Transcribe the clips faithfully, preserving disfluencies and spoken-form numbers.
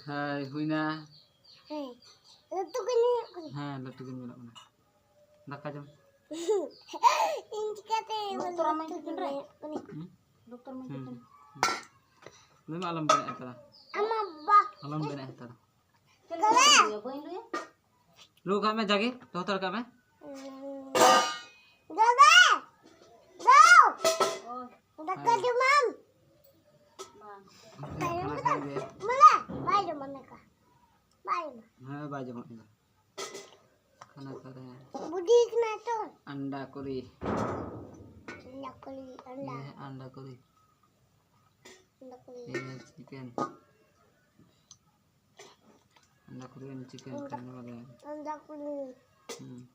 ᱦᱮᱸ, ᱦᱩᱭᱱᱟ᱾ ᱦᱮᱸ, ᱞᱟᱹᱴᱩ ᱜᱮ ᱧᱮᱞᱚᱜ ᱠᱟᱱᱟ᱾ ᱦᱮᱸ, ᱞᱟᱹᱴᱩ ᱜᱮ ᱧᱮᱞᱚᱜ ᱠᱟᱱᱟ᱾ ᱫᱟᱠᱟ ᱡᱚᱢ᱾ ᱤᱧ ᱪᱤᱠᱟᱹᱛᱮ ᱞᱟᱹᱴᱩ ᱜᱮ ᱧᱮᱞᱚᱜ ᱠᱟᱱᱟ? ᱦᱩᱸ? ᱦᱩᱸ, ᱦᱩᱸ᱾ ᱞᱟᱹᱭ ᱢᱮ, ᱟᱞᱚᱢ ᱵᱮᱱᱟᱜ ᱦᱟᱛᱟᱲᱟ᱾ ᱟᱢᱟᱜ ᱵᱟ- ᱟᱞᱚᱢ ᱵᱮᱱᱟᱜ ᱦᱟᱛᱟᱲᱟ᱾ ᱫᱟᱫᱟ᱾ ᱵᱟᱹᱧ ᱞᱟᱹᱭᱟ᱾ ᱨᱩ ᱠᱟᱜ ᱢᱮ, ᱡᱟᱜᱮ ᱫᱚᱦᱚ ᱦᱟᱛᱟᱲ ᱠᱟᱜ ᱢᱮ᱾ ᱫᱟᱫᱟ! ᱫᱟᱫᱟ! ᱫᱟᱠᱟ ᱦᱮᱸ᱾ ᱡᱚᱢᱟᱢ? ᱵᱟᱝ᱾ ᱠᱷᱟᱱᱟ ᱠᱷᱟᱭ ᱜᱮ᱾ ᱢᱟᱱᱮ, ᱵᱟᱭ ᱡᱚᱢᱟ ᱫᱟᱠᱟ᱾ ᱵᱟᱭ ᱡᱚᱢᱟ᱾ ᱦᱮᱸ, ᱵᱟᱭ ᱡᱚᱢᱟ ᱫᱟᱠᱟ᱾ ᱠᱷᱟᱱᱟ ᱠᱷᱟᱭ ᱜᱮ᱾ ᱵᱩᱰᱷᱤ ᱠᱟᱱᱟ ᱛᱚ᱾ ᱟᱱᱰᱟ ᱠᱩᱨᱤ᱾ ᱟᱱᱰᱟ ᱠᱩᱨᱤ, ᱟᱱᱰᱟ᱾ ᱦᱮᱸ, ᱟᱱᱰᱟ ᱠᱩᱨᱤ᱾ ᱟᱱᱰᱟ ᱠᱩᱨᱤ᱾ ᱦᱮᱸ, ᱪᱤᱠᱮᱱ᱾ ᱟᱱᱰᱟ ᱠᱩᱨᱤ ᱟᱨ ᱪᱤᱠᱮᱱ ᱟᱱᱰᱟ, ᱠᱷᱟᱱᱟ ᱵᱟᱫᱮ᱾ ᱟᱱᱰᱟ ᱠᱩᱨᱤ᱾ ᱦᱩᱸ᱾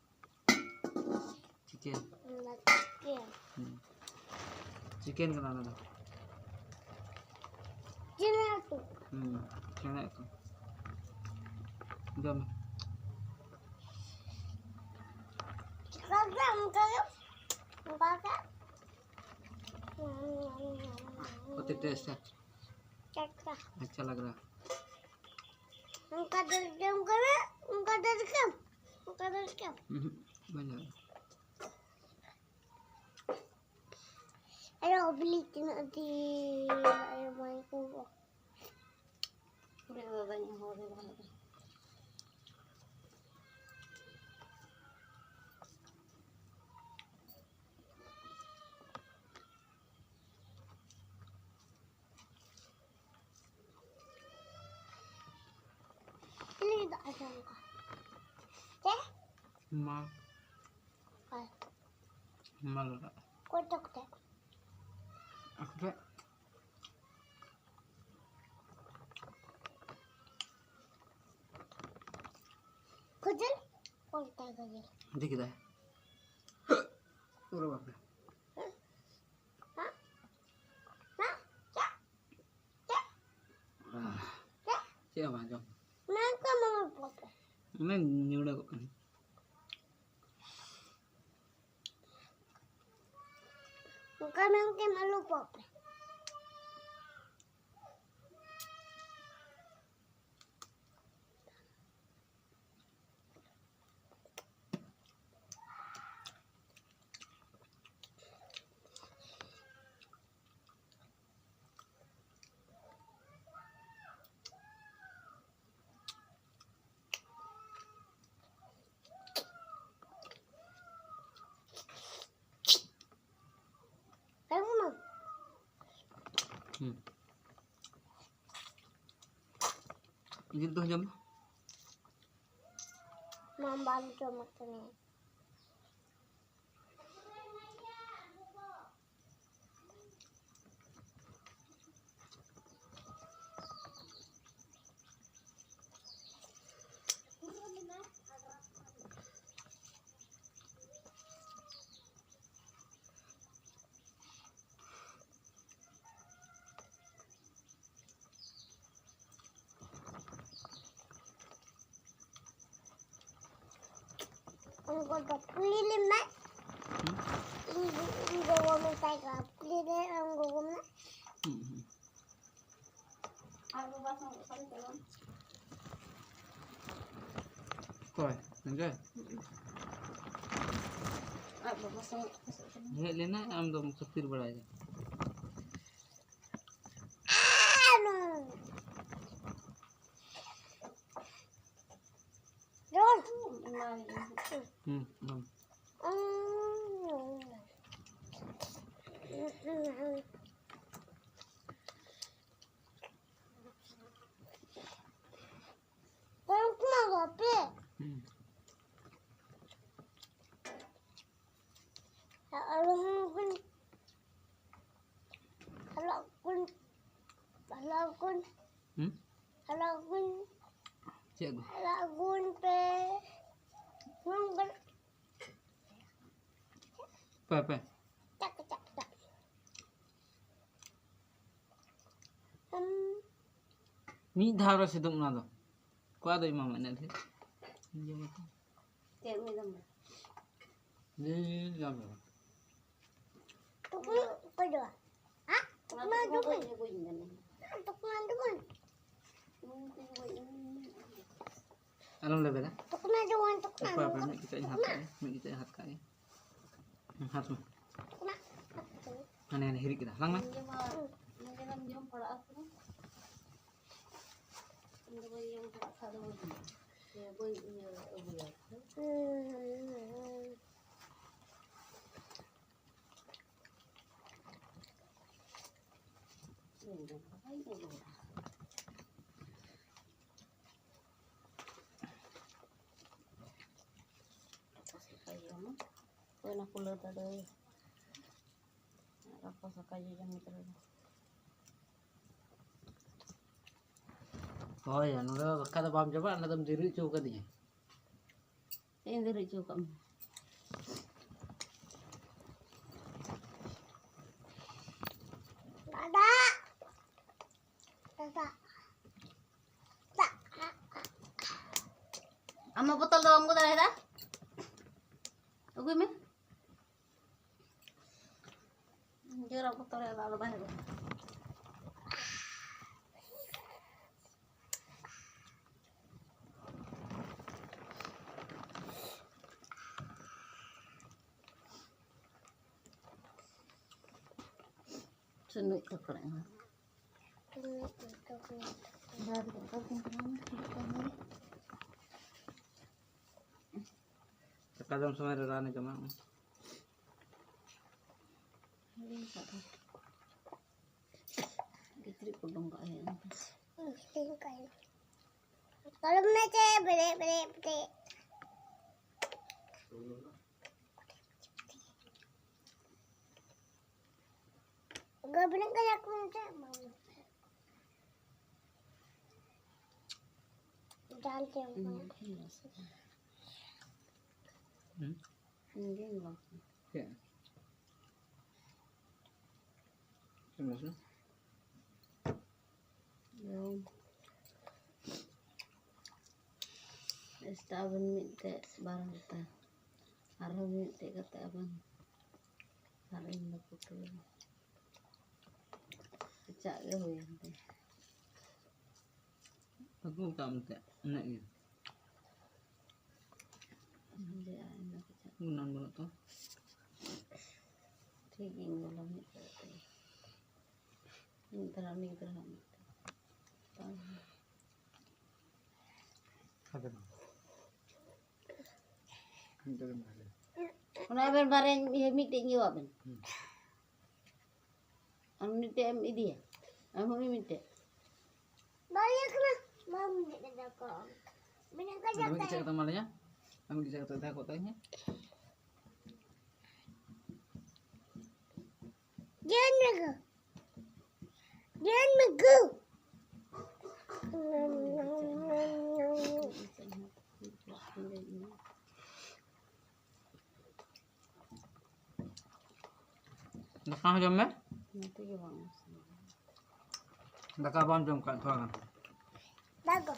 ᱪᱤᱠᱮᱱ᱾ ᱟᱱᱰᱟ ᱪᱤᱠᱮᱱ᱾ ᱦᱩᱸ᱾ ᱪᱤᱠᱮᱱ ᱠᱟᱱᱟ ᱚᱱᱟ ᱫᱚ᱾ ᱪᱮᱬᱮ ᱩᱛᱩ᱾ ᱦᱩᱸ, ᱪᱮᱬᱮ ᱩᱛᱩ᱾ ᱡᱚᱢ ᱢᱮ᱾ ᱚᱱᱠᱟ ᱜᱮ, ᱚᱱᱠᱟ ᱜᱮ, ᱚᱱᱠᱟ ᱜᱮ᱾ ᱠᱟᱹᱴᱤᱡ ᱴᱮᱥᱴ ᱦᱮᱸ᱾ ᱪᱟᱴᱠᱟ᱾ ᱟᱪᱪᱷᱟ ᱞᱟᱜᱽ ᱨᱟᱦᱟ᱾ ᱚᱱᱠᱟ ᱫᱚ ᱡᱚᱢ ᱠᱟᱱᱟ, ᱚᱱᱠᱟ ᱫᱚ ᱪᱤᱠᱟᱹᱢ? ᱚᱱᱠᱟ ᱫᱚ ᱪᱤᱠᱟᱹᱢ? ᱩᱦᱩᱸ, ᱵᱟᱹᱧ ᱫᱟᱲᱮᱭᱟᱜᱼᱟ᱾ ᱟᱨᱚ ᱵᱤᱞᱤ ᱛᱤᱱᱟᱹᱜ ᱫᱤᱱ ᱟᱨᱚ ᱵᱟᱝ ᱠᱚ᱾ ᱠᱩᱲᱤ ᱫᱚ ᱫᱟᱫᱟᱧ ᱦᱚᱦᱚ ᱟᱫᱮ ᱛᱟᱦᱮᱸᱫ᱾ ᱪᱤᱞᱤ ᱫᱟᱜ ᱮ ᱡᱚᱢ ᱠᱟᱜ? ᱪᱮ? ᱢᱟ᱾ ᱟᱨ ᱢᱟ ᱞᱟᱜᱟᱜ᱾ ᱠᱚᱭ ᱴᱚᱠ ᱛᱮ? ᱟᱠᱚ ᱴᱷᱮᱡ᱾ ᱠᱷᱩᱡᱩᱨ? ᱠᱚᱭ ᱴᱚᱠ ᱛᱮ? ᱤᱫᱤ ᱠᱮᱫᱟᱭ᱾ ᱳᱨᱮ ᱵᱟᱯᱨᱮ᱾ ᱦᱮᱸ? ᱦᱮᱸ? ᱪᱮᱫ? ᱪᱮᱫ? ᱪᱮᱫ ᱦᱚᱸ ᱵᱟᱝ ᱡᱚᱢ᱾ ᱚᱱᱟ ᱠᱚ ᱢᱟᱢᱟ ᱯᱚᱴ᱾ ᱚᱱᱮ ᱧᱩᱲᱟᱹᱜᱚᱜ ᱠᱟᱱᱟ᱾ ᱚᱱᱠᱟ ᱢᱮᱱ ᱠᱮᱢ ᱟᱞᱩ ᱯᱚᱴ᱾ ᱡᱤᱞ ᱫᱚ ᱡᱚᱢ ᱢᱮ᱾ ᱢᱟᱢ ᱵᱟᱢ ᱡᱚᱢ ᱠᱟᱱᱟ᱾ ᱩᱱᱠᱩ ᱫᱚ ᱠᱩᱞᱤ ᱞᱮᱢ ᱢᱮ᱾ ᱤᱧ, ᱤᱧ ᱜᱚᱜᱚ ᱢᱮᱛᱟᱭ ᱠᱟᱱᱟ, ᱠᱩᱞᱤ ᱞᱮ ᱟᱢ ᱜᱚᱜᱚ ᱢᱮ᱾ ᱦᱩᱸ, ᱦᱩᱸ᱾ ᱟᱨ ᱵᱟᱵᱟ ᱥᱟᱶ ᱚᱠᱟᱨᱮ ᱪᱟᱞᱟᱣ? ᱚᱠᱚᱭ? ᱥᱚᱧᱡᱚᱭ? ᱟᱨ ᱵᱟᱵᱟ ᱥᱟᱶ ᱚᱠᱟ ᱥᱮᱫ ᱪᱟᱞᱟᱣ? ᱦᱮᱡ ᱞᱮᱱᱟᱭ, ᱟᱢ ᱫᱚᱢ ᱠᱷᱟᱹᱛᱤᱨ ᱵᱟᱲᱟᱭᱮᱫᱟ᱾ ᱨᱚᱲ᱾ ᱦᱩᱸ, ᱦᱩᱸ᱾ ᱦᱩᱸ᱾ ᱟᱨ ᱦᱚᱸ ᱠᱩᱧ ᱦᱟᱞᱟᱜ ᱠᱩᱧ, ᱦᱟᱞᱟᱜ ᱠᱩᱧ, ᱦᱩᱸ? ᱦᱟᱞᱟᱜ ᱠᱩᱧ, ᱪᱮᱫ ᱟᱹᱜᱩ? ᱦᱟᱞᱟᱜ ᱠᱩᱧ ᱯᱮ᱾ ᱦᱩᱸ, ᱵᱟᱨ- ᱯᱮ, ᱯᱮ᱾ ᱪᱟᱠ, ᱪᱟᱠ, ᱪᱟᱠ᱾ ᱦᱩᱸ᱾ ᱢᱤᱫ ᱫᱷᱟᱣ ᱨᱮ ᱥᱤᱫᱩᱵ ᱚᱱᱟ ᱫᱚ᱾ ᱚᱠᱟ ᱫᱚ ᱮᱢᱟᱢᱟ ᱤᱱᱟᱹᱜ ᱰᱷᱮᱨ? ᱤᱧ ᱡᱚᱢᱟ ᱛᱚ᱾ ᱪᱮᱫ ᱩᱱᱤ ᱫᱚᱢ ᱞᱟᱹᱭ ᱧᱟᱢ ᱞᱮᱠᱷᱟᱱ᱾ ᱛᱩᱠᱩ ᱚᱠᱚᱭ ᱫᱚ? ᱦᱮᱸ? ᱚᱱᱟ ᱛᱩᱠᱩ ᱫᱚ ᱵᱟᱹᱧ ᱟᱹᱜᱩᱭ ᱢᱮ᱾ ᱦᱮᱸ, ᱛᱩᱠᱩ ᱟᱢ ᱫᱚ ᱵᱟᱹᱧ᱾ ᱩᱱᱤ ᱛᱩᱠᱩ ᱵᱟᱹᱧ ᱟᱹᱜᱩᱭ ᱢᱮ᱾ ᱟᱞᱚᱢ ᱞᱮᱵᱮᱫᱟ᱾ ᱛᱩᱠᱩ ᱢᱮ ᱫᱚ ᱵᱟᱹᱧ ᱛᱩᱠᱩ ᱢᱮ, ᱦᱟᱯᱮ, ᱦᱟᱯᱮ, ᱛᱩᱠᱩ ᱢᱮ᱾ ᱢᱤᱫ ᱠᱟᱹᱴᱤᱡ ᱤᱧ ᱦᱟᱛ ᱠᱟᱜ ᱜᱮ, ᱢᱤᱫ ᱠᱟᱹᱴᱤᱡ ᱤᱧ ᱦᱟᱛ ᱠᱟᱜ ᱜᱮ᱾ ᱦᱩᱸ, ᱦᱟᱛ ᱢᱮ᱾ ᱛᱩᱠᱩ ᱢᱮ᱾ ᱦᱟᱱᱮ, ᱦᱟᱱᱮ ᱦᱤᱨᱤᱡ ᱠᱮᱫᱟ᱾ ᱦᱟᱞᱟᱝ ᱢᱮ᱾ ᱤᱧ ᱡᱚᱢᱟ, ᱤᱧ ᱡᱚᱢ ᱯᱟᱲᱟᱜᱼᱟ ᱥᱮ ᱵᱟᱝ? ᱤᱧ ᱫᱚ ᱵᱟᱹᱧ ᱡᱚᱢ ᱠᱟᱜ ᱠᱷᱟᱡ ᱫᱚ ᱵᱟᱹᱧ, ᱵᱟᱹᱧ ᱤᱭᱟᱹ ᱟᱹᱜᱩᱭᱟ᱾ ᱤᱧ ᱫᱚ ᱵᱟᱹᱧ ᱟᱹᱜᱩᱭᱟ᱾ ᱚᱱᱟ ᱠᱩᱞᱟᱹᱣ ᱫᱟᱲᱮ᱾ ᱟᱨ ᱟᱠᱚ ᱥᱟᱠᱟ ᱡᱚᱡᱚᱢ ᱜᱤᱫᱽᱨᱟᱹ ᱫᱚ᱾ ᱦᱳᱭ, ᱱᱚᱰᱮ ᱫᱚ ᱫᱟᱠᱟ ᱫᱚ ᱵᱟᱢ ᱡᱚᱢᱟ, ᱚᱸᱰᱮ ᱫᱚᱢ ᱡᱤᱨᱟᱹ ᱦᱚᱪᱚ ᱠᱟᱫᱤᱧᱟ᱾ ᱪᱮᱫ ᱤᱧ ᱫᱟᱹᱨ ᱦᱚᱪᱚ ᱠᱟᱜ ᱢᱮ? ᱫᱟᱫᱟ᱾ ᱫᱟᱫᱟ᱾ ᱫᱟᱫᱟ᱾ ᱟᱢᱟᱜ ᱵᱚᱛᱚᱞ ᱫᱚ ᱵᱟᱢ ᱟᱹᱜᱩ ᱫᱟᱲᱮᱭᱟᱫᱟ? ᱟᱹᱜᱩᱭ ᱢᱮ᱾ ᱡᱳᱨ ᱟᱜᱩ ᱛᱚᱨᱮ ᱫᱟᱜ ᱫᱚ ᱵᱟᱭ ᱦᱩᱭᱩᱜᱼᱟ᱾ ᱥᱩᱱᱩᱡ ᱛᱟᱠᱚ ᱨᱮ ᱦᱚᱸ᱾ ᱫᱟᱠᱟ ᱡᱚᱢ ᱥᱚᱢᱚᱭ ᱨᱮ ᱨᱟᱱᱮ ᱡᱚᱢᱟ᱾ ᱦᱤᱲᱤᱧ ᱠᱟᱜ ᱫᱚ᱾ ᱠᱤᱪᱨᱤᱡ ᱠᱚ ᱩᱰᱩᱝ ᱠᱟᱜ ᱦᱩᱭᱩᱜᱼᱟ᱾ ᱯᱟᱨᱚᱢ ᱢᱮ ᱪᱮ, ᱵᱮᱨᱮᱫ, ᱵᱮᱨᱮᱫ, ᱵᱮᱨᱮᱫ᱾ ᱜᱚᱵᱨᱮ ᱠᱟᱭᱟ ᱠᱚ ᱪᱮ, ᱢᱟᱢᱟ᱾ ᱡᱟᱞ ᱪᱮ, ᱢᱟᱢᱟ᱾ ᱦᱩᱸ᱾ ᱦᱩᱸ᱾ ᱪᱮᱫ? ᱪᱮᱫ ᱢᱚᱥᱞᱟ? ᱡᱚᱢ᱾ ᱮᱥᱴᱟ ᱟᱵᱮᱱ ᱢᱤᱫᱴᱮᱡ ᱵᱟᱨᱚ ᱦᱟᱯᱛᱟ᱾ ᱟᱨᱦᱚᱸ ᱢᱤᱫᱴᱮᱡ ᱠᱟᱛᱮ ᱟᱵᱮᱱ᱾ ᱟᱨ ᱤᱧ ᱫᱚ ᱯᱩᱴᱩᱨ᱾ ᱠᱮᱪᱟᱜ ᱜᱮ ᱦᱩᱭᱮᱱ ᱛᱟᱭᱟ᱾ ᱟᱹᱜᱩ ᱠᱟᱜ ᱢᱮ ᱛᱮ, ᱤᱱᱟᱹᱜ ᱜᱮ᱾ ᱦᱮᱸᱫᱮ ᱟᱨ ᱤᱱᱟᱹ ᱠᱮᱪᱟᱜ᱾ ᱜᱩᱱᱟᱹᱱ ᱵᱟᱹᱱᱩᱜ ᱛᱟᱢᱟ᱾ ᱴᱷᱤᱠ ᱜᱮ, ᱤᱧ ᱵᱚᱞᱚ ᱢᱤᱫ ᱠᱟᱛᱮ᱾ ᱢᱤᱫ ᱫᱷᱟᱨᱟ ᱩᱱᱤ ᱜᱤᱫᱽᱨᱟᱹ ᱦᱚᱸ ᱢᱤᱫ ᱫᱷᱟᱨᱟ᱾ ᱵᱟᱝ᱾ ᱠᱷᱟᱫᱮ ᱵᱟᱝ᱾ ᱢᱤᱫ ᱫᱷᱟᱨᱟ ᱵᱷᱟᱜᱮ᱾ ᱚᱱᱟ ᱟᱵᱮᱱ ᱵᱟᱨᱭᱟ ᱤᱭᱟᱹ ᱢᱤᱫᱴᱮᱡ ᱤᱭᱟᱹᱣᱟᱜ ᱵᱮᱱ᱾ ᱦᱩᱸ᱾ ᱟᱨ ᱢᱤᱫᱴᱮᱡ ᱮᱢ ᱤᱫᱤᱭᱟ᱾ ᱟᱨ ᱦᱩᱭ ᱢᱤᱫᱴᱮᱡ᱾ ᱵᱟᱨᱭᱟ ᱠᱟᱱᱟ᱾ ᱵᱟᱝ ᱢᱤᱫᱴᱮᱡ ᱫᱚ ᱠᱚ᱾ ᱢᱤᱫᱴᱮᱡ ᱠᱟᱡᱟᱠ ᱟᱫᱚ ᱢᱤᱫ ᱠᱮᱪᱟᱜ ᱛᱟᱭ᱾ ᱠᱟᱛᱮ ᱢᱟ ᱞᱟᱹᱭᱟ᱾ ᱟᱨ ᱢᱤᱫ ᱠᱮᱪᱟᱜ ᱠᱟᱛᱮ ᱫᱚᱦᱚ ᱠᱚᱜ ᱛᱟᱭ ᱦᱮᱸ᱾ Jangan megu. Jangan megu. ᱫᱟᱠᱟ ᱦᱚᱸ ᱡᱚᱢ ᱢᱮ᱾ ᱱᱚᱛᱮ ᱜᱮ ᱵᱟᱝ ᱤᱥᱤᱱ᱾ ᱫᱟᱠᱟ ᱵᱟᱢ ᱡᱚᱢ ᱠᱷᱟᱱ ᱛᱷᱚᱲᱟ ᱜᱟᱱ᱾ ᱫᱟᱜᱚ᱾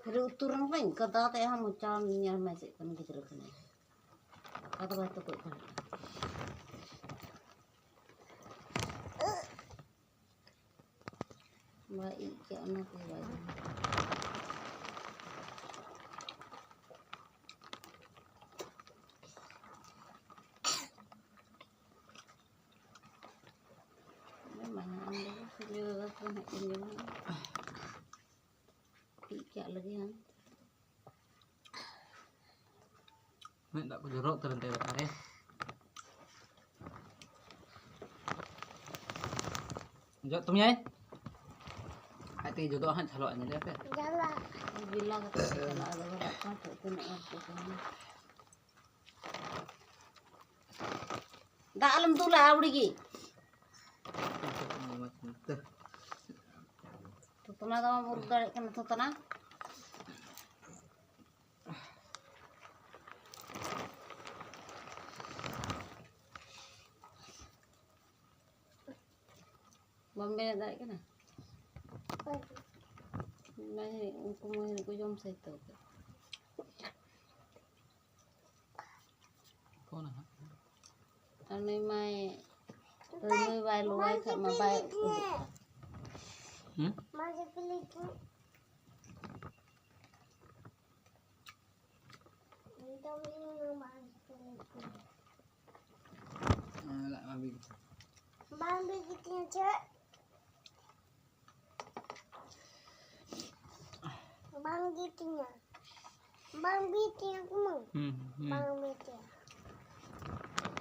ᱠᱷᱟᱹᱞᱤ ᱩᱛᱩ ᱨᱮᱦᱚᱸ ᱵᱟᱹᱧ ᱠᱟᱫᱟ ᱛᱮ ᱦᱚᱸ ᱢᱚᱪᱟ ᱧᱮᱞ ᱢᱮ ᱪᱮᱫ ᱠᱟᱱ ᱜᱤᱫᱽᱨᱟᱹ ᱠᱟᱱᱟᱭ᱾ ᱫᱟᱠᱟ ᱫᱚ ᱵᱟᱭ ᱛᱩᱠᱩᱡ ᱠᱟᱱᱟ᱾ ᱵᱟᱭ ᱤᱡ ᱠᱮᱫ ᱚᱱᱟ ᱠᱚ ᱵᱟᱭ ᱡᱚᱢᱟ᱾ ᱢᱟᱭᱟ ᱟᱢ ᱫᱚ ᱥᱩᱡᱚᱭ ᱫᱟᱫᱟ ᱛᱟᱠᱚ ᱱᱟᱜ ᱠᱤᱱ ᱡᱚᱢᱟ᱾ ᱤᱡ ᱠᱟᱜ ᱞᱟᱹᱜᱤᱫ ᱦᱟᱸᱜ᱾ ᱢᱮᱫ ᱫᱟᱜ ᱠᱚ ᱡᱚᱨᱚᱜ ᱩᱛᱟᱹᱨᱮᱱ ᱛᱟᱭᱟ ᱵᱮᱴᱟ ᱨᱮ᱾ ᱡᱚᱜ ᱛᱩᱢ ᱭᱟᱭ? ᱟᱡ ᱛᱮᱜᱮ ᱡᱚᱫᱚᱜᱼᱟ ᱦᱟᱸᱜ, ᱡᱷᱟᱞᱚᱜᱼᱟ, ᱧᱮᱞᱮᱭᱟ ᱯᱮ᱾ ᱡᱟᱞᱟ᱾ ᱵᱤᱞᱟ ᱠᱟᱛᱮ ᱠᱚ ᱪᱟᱞᱟᱜᱼᱟ, ᱟᱫᱚ ᱵᱟᱵᱟ ᱠᱚ ᱦᱟᱸᱜ ᱛᱤᱱᱟᱹᱜ ᱦᱚᱲ ᱠᱚ ᱠᱟᱱᱟ᱾ ᱫᱟᱜ ᱟᱞᱚᱢ ᱫᱩᱞᱟ, ᱟᱹᱣᱲᱤ ᱜᱮ᱾ ᱛᱷᱩᱛᱱᱟ ᱫᱚ ᱵᱟᱢ ᱩᱨᱩᱠ ᱫᱟᱲᱮᱭᱟᱜ ᱠᱟᱱᱟ, ᱛᱷᱩᱛᱱᱟ᱾ ᱵᱟᱢ ᱵᱮᱨᱮᱫ ᱫᱟᱲᱮᱭᱟᱜ ᱠᱟᱱᱟ? ᱢᱟᱹᱭ, ᱩᱱᱠᱩ ᱢᱟᱹᱭ ᱠᱚ ᱡᱚᱢ ᱥᱟᱹᱛ ᱠᱟᱜ᱾ ᱯᱷᱳᱱ ᱦᱟᱸᱜ᱾ ᱟᱨ ᱱᱩᱭ ᱢᱟᱭ, ᱱᱩᱭ ᱵᱟᱭ ᱞᱚᱣᱟᱭ ᱠᱷᱟᱡ ᱢᱟ ᱵᱟᱭ ᱩᱰᱩᱠᱚᱜ᱾ ᱦᱩᱸ? ᱵᱟᱝ ᱵᱤᱜᱤᱛᱤᱧᱟ ᱪᱮᱫ? ᱵᱟᱝ ᱵᱤᱜᱤᱛᱤᱧᱟ᱾ ᱵᱟᱝ ᱵᱤᱜᱤᱛᱤᱧᱟ ᱠᱩᱢᱟᱹᱝ᱾ ᱦᱩᱸ, ᱦᱩᱸ᱾ ᱵᱟᱝ ᱵᱤᱜᱤᱛᱤᱧᱟ᱾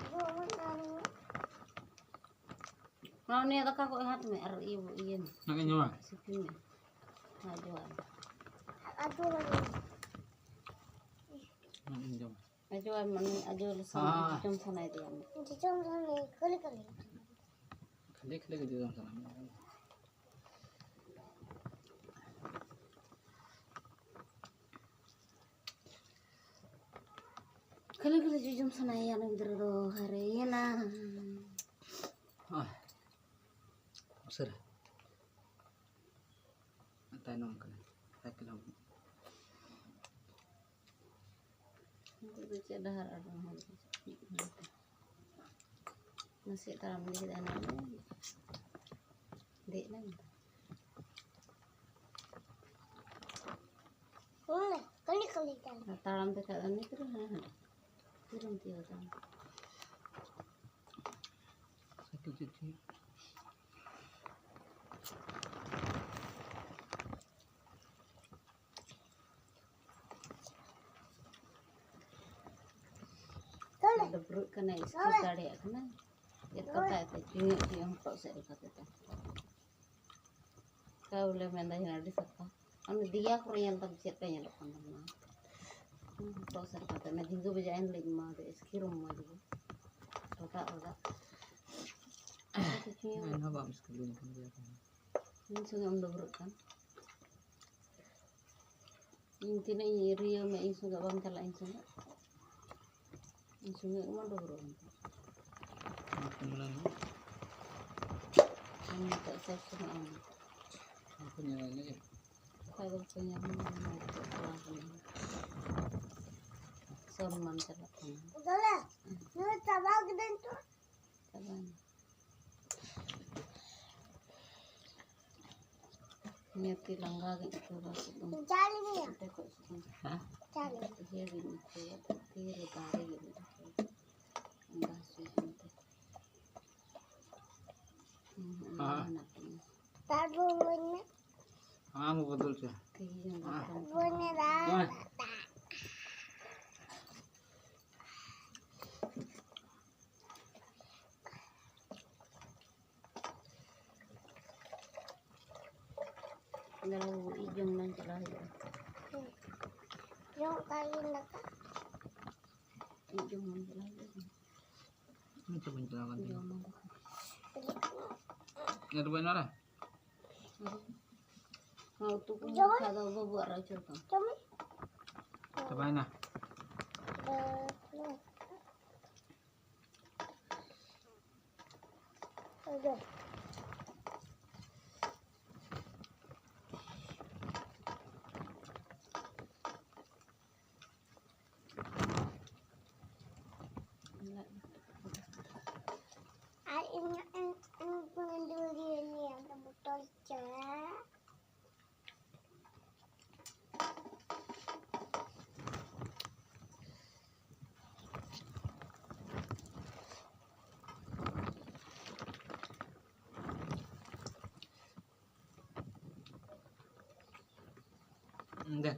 ᱡᱚᱢᱟᱹᱧ ᱟᱨ ᱤᱧ᱾ ᱢᱟ, ᱩᱱᱤᱭᱟᱜ ᱫᱟᱠᱟ ᱠᱚ ᱦᱟᱛ ᱢᱮ ᱟᱨ ᱤᱭᱟᱹ, ᱤᱭᱟᱹ ᱢᱮ᱾ ᱱᱚᱜᱼᱚᱭ ᱡᱚᱢᱟ᱾ ᱥᱤᱯᱤ ᱢᱮ᱾ ᱦᱮᱸ, ᱡᱚᱢ᱾ ᱟᱨ ᱡᱚᱢ᱾ ᱱᱚᱜᱼᱚᱭ ᱡᱚᱢᱟ᱾ ᱟᱡᱚ ᱟᱭ ᱢᱟᱱᱮ ᱟᱡᱚ ᱞᱮᱥᱟᱱ ᱦᱮᱸ᱾ ᱡᱚᱢ ᱥᱟᱱᱟᱭᱮᱫᱮᱭᱟ᱾ ᱡᱚᱢ ᱥᱟᱱᱟᱭᱮ, ᱠᱷᱟᱹᱞᱤ ᱠᱷᱟᱹᱞᱤ᱾ ᱠᱷᱟᱹᱞᱤ ᱠᱷᱟᱹᱞᱤ ᱜᱮ ᱡᱚᱢ ᱥᱟᱱᱟ ᱢᱮᱭᱟ᱾ ᱠᱷᱟᱹᱞᱤ ᱠᱷᱟᱹᱞᱤ ᱡᱚᱡᱚᱢ ᱥᱟᱱᱟᱭᱮᱭᱟ ᱩᱱᱤ ᱜᱤᱫᱽᱨᱟᱹ ᱫᱚ᱾ ᱦᱟᱨᱮᱭᱮᱱᱟ᱾ ᱦᱳᱭ᱾ ᱩᱥᱟᱹᱨᱟ᱾ ᱛᱟᱭᱱᱚᱢ ᱠᱟᱱᱟ᱾ ᱥᱟᱭᱠᱮᱞ ᱦᱚᱸ᱾ ᱱᱤᱛᱚᱜ ᱫᱚ ᱪᱮᱫ ᱰᱟᱦᱟᱨ ᱟᱫᱚ ᱦᱚᱸ ᱱᱟᱥᱮ ᱛᱟᱲᱟᱢ ᱤᱫᱤ ᱠᱮᱫᱟ ᱮᱱᱟᱝ ᱫᱚ᱾ ᱫᱮᱡ ᱞᱮᱱ᱾ ᱦᱩᱸ, ᱠᱟᱹᱞᱤ ᱠᱟᱹᱞᱤ ᱛᱟᱲᱟᱢ᱾ ᱟᱨ ᱛᱟᱲᱟᱢ ᱛᱮᱠᱷᱟᱡ ᱫᱚ ᱱᱤᱛ ᱨᱮ ᱦᱟᱸᱰᱮ ᱦᱟᱸᱰᱮ᱾ ᱛᱤᱨᱮᱢ ᱛᱤᱭᱳᱜᱟ ᱛᱟᱲᱟᱢ? ᱥᱟᱭᱠᱮᱞ ᱪᱮᱫ ᱪᱚᱭ? ᱰᱟᱹᱵᱽᱨᱟᱹᱜ ᱠᱟᱱᱟᱭ, ᱤᱥᱠᱤᱨ ᱫᱟᱲᱮᱭᱟᱜ ᱠᱟᱱᱟ᱾ ᱪᱮᱫ ᱠᱟᱛᱷᱟ ᱮᱱᱛᱮ ᱪᱩᱭᱩᱜ ᱪᱩᱭᱩᱜ ᱦᱚᱴᱚᱜ ᱥᱮᱫ ᱞᱮᱠᱟ ᱛᱮᱫᱚ᱾ ᱚᱠᱟ ᱵᱚᱞᱮ ᱢᱮᱱᱫᱟ ᱦᱮᱸ ᱟᱹᱰᱤ ᱥᱟᱯᱷᱟ᱾ ᱟᱢ ᱫᱮᱭᱟ ᱠᱚᱨᱮ ᱧᱮᱞ ᱛᱟᱢ ᱪᱮᱫ ᱞᱮᱠᱟ ᱧᱮᱞᱚᱜ ᱠᱟᱱ ᱛᱟᱢᱟ? ᱦᱩᱸ, ᱦᱚᱴᱚᱜ ᱥᱮᱫ ᱞᱮᱠᱟ ᱛᱮ᱾ ᱚᱱᱟ ᱡᱷᱤᱸᱜᱟᱹ ᱵᱟᱡᱟᱜ ᱮᱱ ᱦᱤᱞᱳᱜ ᱢᱟ ᱟᱹᱰᱤ ᱤᱥᱠᱤᱨ ᱢᱚᱡᱽ ᱜᱮ᱾ ᱨᱟᱜᱟᱜ ᱨᱟᱜᱟᱜ᱾ ᱮᱱᱦᱚᱸ ᱵᱟᱢ ᱤᱥᱠᱤᱨ ᱞᱤᱧ ᱠᱷᱟᱱ ᱜᱮ᱾ ᱤᱧ ᱥᱚᱸᱜᱮ ᱮᱢ ᱰᱟᱹᱵᱽᱨᱟᱹᱜ ᱠᱟᱱ᱾ ᱤᱧ ᱛᱤᱱᱟᱹᱜ ᱤᱧ ᱨᱤᱭᱟᱹᱣ ᱢᱮ, ᱤᱧ ᱥᱚᱸᱜᱮ ᱵᱟᱢ ᱪᱟᱞᱟᱜᱼᱟ, ᱤᱧ ᱥᱚᱸᱜᱮ᱾ ᱤᱧ ᱥᱚᱸᱜᱮ ᱢᱟ ᱰᱚᱜᱽᱨᱚ ᱟᱢ᱾ ᱚᱱᱟ ᱠᱚ ᱢᱮᱱᱟ ᱱᱚ᱾ ᱟᱢ ᱱᱤᱛᱚᱜ ᱥᱚᱵ ᱥᱚᱢᱚᱭ ᱟᱢ᱾ ᱚᱱᱟ ᱠᱚ ᱧᱮᱞ ᱞᱟᱹᱜᱤᱫ᱾ ᱚᱠᱟ ᱫᱚ ᱵᱟᱠᱚ ᱧᱟᱢᱟ, ᱚᱱᱟ ᱠᱚ ᱠᱚᱲᱟ ᱠᱚ ᱧᱟᱢᱟ᱾ ᱥᱚᱢᱢᱟᱱ ᱪᱟᱞᱟᱜ ᱠᱟᱱᱟ᱾ ᱫᱟᱫᱟ, ᱱᱚᱣᱟ ᱪᱟᱵᱟ ᱠᱤᱫᱟᱹᱧ ᱛᱚ᱾ ᱪᱟᱵᱟᱭᱮᱱᱟ᱾ ᱱᱤᱭᱟᱹᱛᱤ ᱞᱟᱸᱜᱟ ᱜᱤᱧ ᱟᱹᱭᱠᱟᱹᱣᱫᱟ ᱥᱤᱛᱩᱝ᱾ ᱡᱟᱞᱮ ᱜᱮᱭᱟ᱾ ᱚᱱᱛᱮ ᱠᱷᱚᱡ ᱥᱤᱛᱩᱝ᱾ ᱦᱮᱸ? ᱡᱟᱞᱮ᱾ ᱤᱭᱟᱹ ᱜᱤᱧ ᱟᱹᱭᱠᱟᱹᱣᱫᱟ, ᱛᱤ ᱨᱮ ᱫᱟᱨᱮ ᱜᱤᱧ ᱟᱹᱭᱠᱟᱹᱣᱫᱟ᱾ ᱞᱟᱸᱜᱟ ᱦᱟᱹᱥᱩᱭᱮᱫ ᱠᱟᱱ ᱛᱮ᱾ ᱦᱩᱸ, ᱦᱮᱸ᱾ ᱞᱟᱸᱜᱟ ᱦᱮᱱᱟᱜ ᱛᱤᱧᱟ᱾ ᱫᱟᱜ ᱫᱩᱞ ᱟᱹᱧ ᱢᱮ᱾ ᱟᱢ ᱵᱚᱫᱚᱞ ᱪᱚ᱾ ᱛᱤ ᱡᱟᱸᱜᱟ ᱦᱮᱸ᱾ ᱠᱚ᱾ ᱵᱚᱱᱮ ᱫᱟᱜ᱾ ᱦᱮᱸ᱾ ᱫᱟᱫᱟ ᱵᱟᱹᱵᱩ ᱤᱡ ᱡᱚᱢ ᱞᱟᱝ ᱪᱟᱞᱟᱣ ᱦᱩᱭᱩᱜᱼᱟ᱾ ᱦᱩᱸ᱾ ᱡᱚᱢ ᱠᱟᱜ ᱜᱤᱧ ᱫᱟᱠᱟ᱾ ᱤᱧ ᱡᱚᱢ ᱢᱚᱱ ᱪᱟᱞᱟᱣ ᱞᱮᱱᱟ᱾ ᱤᱧ ᱛᱚ ᱵᱟᱹᱧ ᱪᱟᱞᱟᱣ ᱠᱟᱱ ᱛᱤᱧᱟ᱾ ᱡᱚᱢ ᱢᱚᱱ᱾ ᱮ, ᱛᱚᱵᱮ ᱱᱚᱰᱮ? ᱦᱮᱸ, ᱩᱛᱩ ᱠᱚ ᱡᱚᱢ᱾ ᱠᱷᱟᱡ ᱫᱚ ᱵᱟᱹᱵᱩ ᱟᱨ ᱟᱹᱪᱩᱨ ᱠᱟᱢ᱾ ᱡᱚᱢ᱾ ᱪᱟᱵᱟᱭᱮᱱᱟ᱾ ᱟᱨ ᱤᱧ, ᱤᱧ, ᱤᱧ, ᱤᱧ ᱫᱩᱞ ᱫᱤᱭᱟᱹᱧ ᱵᱚᱛᱚᱞ ᱪᱟ᱾ ᱫᱮ᱾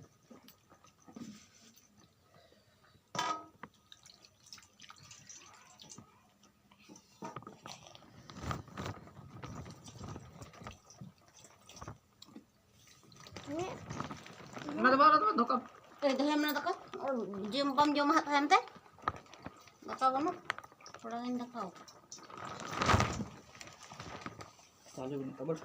ᱚᱱᱟ ᱫᱚ ᱵᱟᱝ, ᱚᱱᱟ ᱫᱚ ᱵᱟᱝ, ᱫᱷᱚᱠᱟ᱾ ᱮᱭ, ᱫᱚᱦᱚᱭ ᱢᱮ ᱫᱟᱠᱟ᱾ ᱟᱨ ᱡᱚᱢ ᱵᱟᱢ ᱡᱚᱢᱟ ᱦᱟᱸᱜ ᱛᱟᱭᱚᱢ ᱛᱮ᱾ ᱫᱟᱠᱟ ᱵᱟᱹᱱᱩᱜ? ᱛᱷᱚᱲᱟ ᱜᱟᱱ ᱫᱟᱠᱟ᱾ ᱪᱟᱣᱞᱮ ᱵᱟᱹᱱᱩᱜ ᱛᱟᱵᱚᱱ᱾